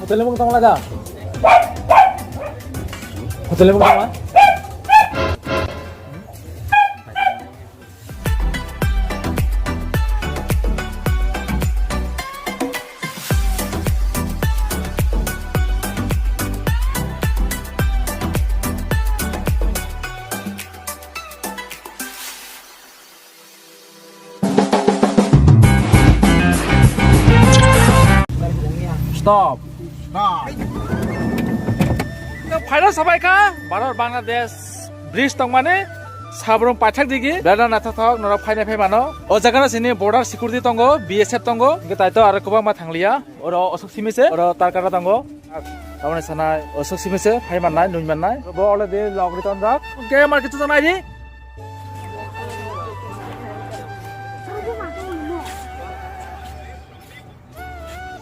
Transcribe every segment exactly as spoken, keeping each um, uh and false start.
Hotel mung tong la da. Hotel mung tong la. Stop. Stop. Phaina sabai kha Bharat Bangladesh bridge tongmani sabrum paithak digi bera naithothok norok phaina phai mano. O jaga no sini border security tongo, B S F tongo, hingke taito aro kwbangma thangliya. Oro osok simi se, oro tarkara tongo. Tamoni sanai, osok simi se, phai mannai, nui mannai. Bo already log return jak. Oke, mar kitu tanai di.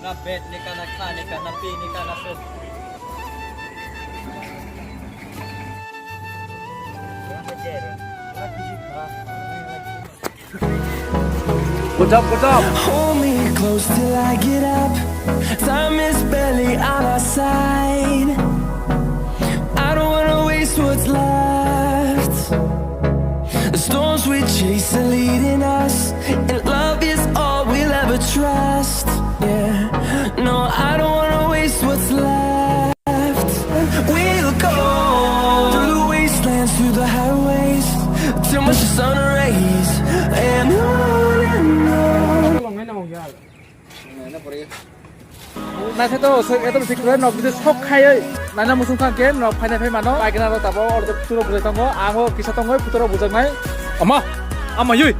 Na bed ni kana kha ni kana pi ni kana se. Good job, good job. Hold me close till I get up. Time is barely on our side. I don't wanna waste what's left. The storms we chase are leading us, and love is all we'll ever trust. Yeah, no, I don't wanna waste what's left. We'll go through the wastelands, through the highways, till my sun rays and on and on. Naithothok, so ekdom thik khe nok bisi sok khaiwi naina muchung thang khe nok phaina phai mano. Paigana rok tabok order puturo bujai tongo, ang o kisa tongo puturo bujaknai. Ama, ama yui.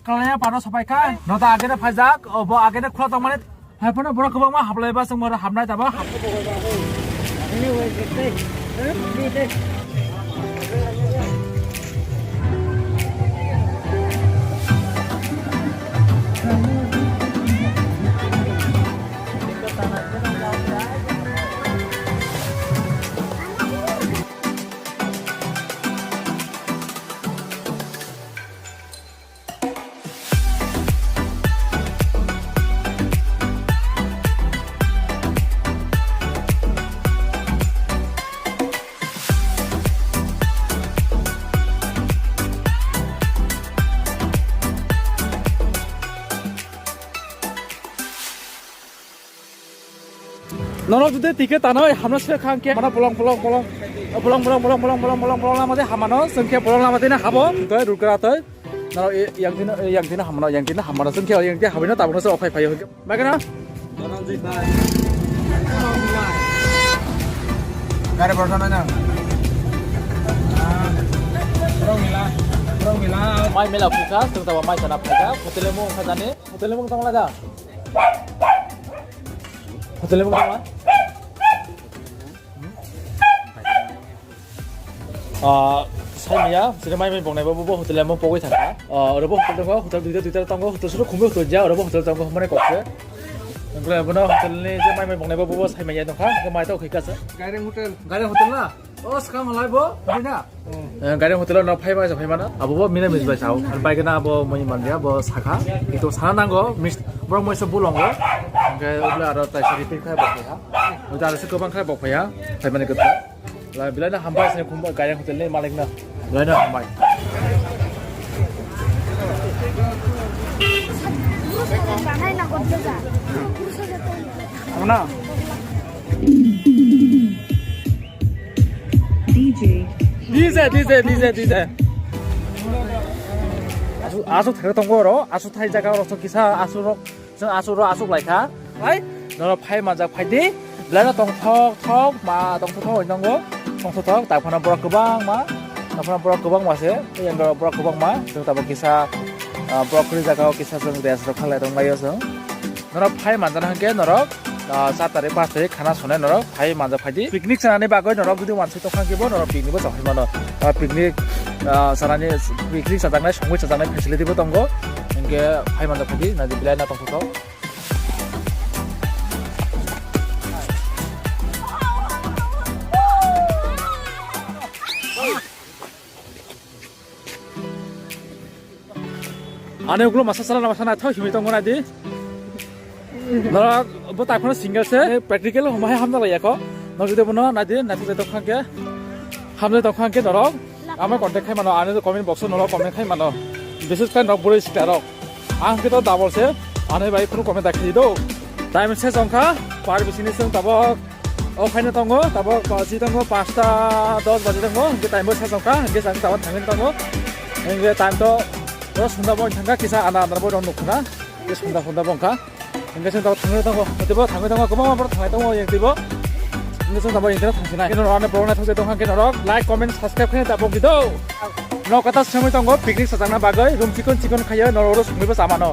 Kalaya paro sapai kha, nota agene phaijak, obo agene khula tongmani, hai phano borok kwbangma hablai ba chwng moro hamnai tabo. Norok jodi ticket tanwi hamna se khang khe mano bolong bolong bolong bolong bolong bolong bolong bolong bolong bolong lama de hamano chwng khe bolong lama de habo tei rukra tei norok yang dino yang dino hamano yang dino hamano chwng khe yang dino habino tabukno se ophai phaio. Bagana? Gari borok thangnaina. Mai mela phuka, chwng taba mai sana phaika, hotel mung kha jani, hotel mung tongla da. Hotel mung tongla. Ah, sai maya, sini mai mai bongnai bo, bo hotel mo pogoi thangka. Ah, oro bo hotel tongo, hotel duita, duita tongo, hotel suru khumui hotel ja, oro bo hotel tongo, mane kokse. Engkle bono hotel ni je mai mai bongnai bo, bo sai maya tongkha, ke mai to khika se. Garden hotel. Garden hotel na? O skang halai bo, bina. Eh, garden hotel no phai ma, phai mana? Abo bo mina mis bai sao. Ar bai gana abo mui mandia bo sakha. Itu sana nango, mis, borok mui se bulongo. Engke obla aro tai sari pin khai bo khai ha. Uta aro se kobang khai bo khai ha. Phai mani kotha. Lai, belai no hambai sini khumbai, Gayang hotel ni malik no. Belai no hambai. Ano? D J. D J, D J, D J. Asu, asu thang tongo oro, asu thai jaga oro kisa asu rok. Chwng asuk ro asuk lai kha. Hai? Noro phai manjak phai di. Belai no tongthok thok ma tongthok thok oi tongo. Tongthok thok, tak phano borok kwbangma, tak phano borok kwbangma se, yang borok kwbangma, chwng tabuk kisa, ah, borok kwrwi jaga o kisa chwng rest rok khalai tong laio chwng. Norok phai manjana hwnkhe norok, ah, char tarik, panch tarik khana sonai norok phai manja phaidi. Picnic chanani bagwi norok jodi wansuk tong kha khe bo norok picnic bo chaphai mano. Ah, picnic, ah, chanani, picnic chajaknai, songwi chajaknai facility bo tongo. Hwnkhe phai manja phaidi, naidi belai no tongthok thok. Ani ulo masa sala masa naithok himwi tongo naidi. Norok bo tak phano single se practical homa hai hamjak lai yakho. Norok jodi bono naidi naithok jai tong kha khe, hamjak tong kha khe norok ama contact khai mano, ani comment box o norok comment khai mano. Bises khe norok bwrwi sikla rok. Ang khe to double se, ani bai phuru comment da khe do. Time se jong kha, par bisini chwng tabok o khaina tongo, tabok baji tongo, panchta dos baji tongo, hingke time bo se jong kha, hingke chwng tabok thangwi tongo. Hingke time to oro sunda bo thangkha, kisa ana ana bo rong nukha na, hingke sunda sunda bo wngkha. Hingke chwng tabok thangwi tongo, teibo thangwi tongo, kwbangma borok thangwi tongo, yang teibo. Hingke chwng tabok yang teibo thangsinai. Kino rok ano borok naithok jai tongkha, kino rok like, comment, subscribe khaina tabok di do. Nok kata sengwi tongo, picnic sajakna bagwi, room chikon chikon khaiyo, norok oro songwibo chamano.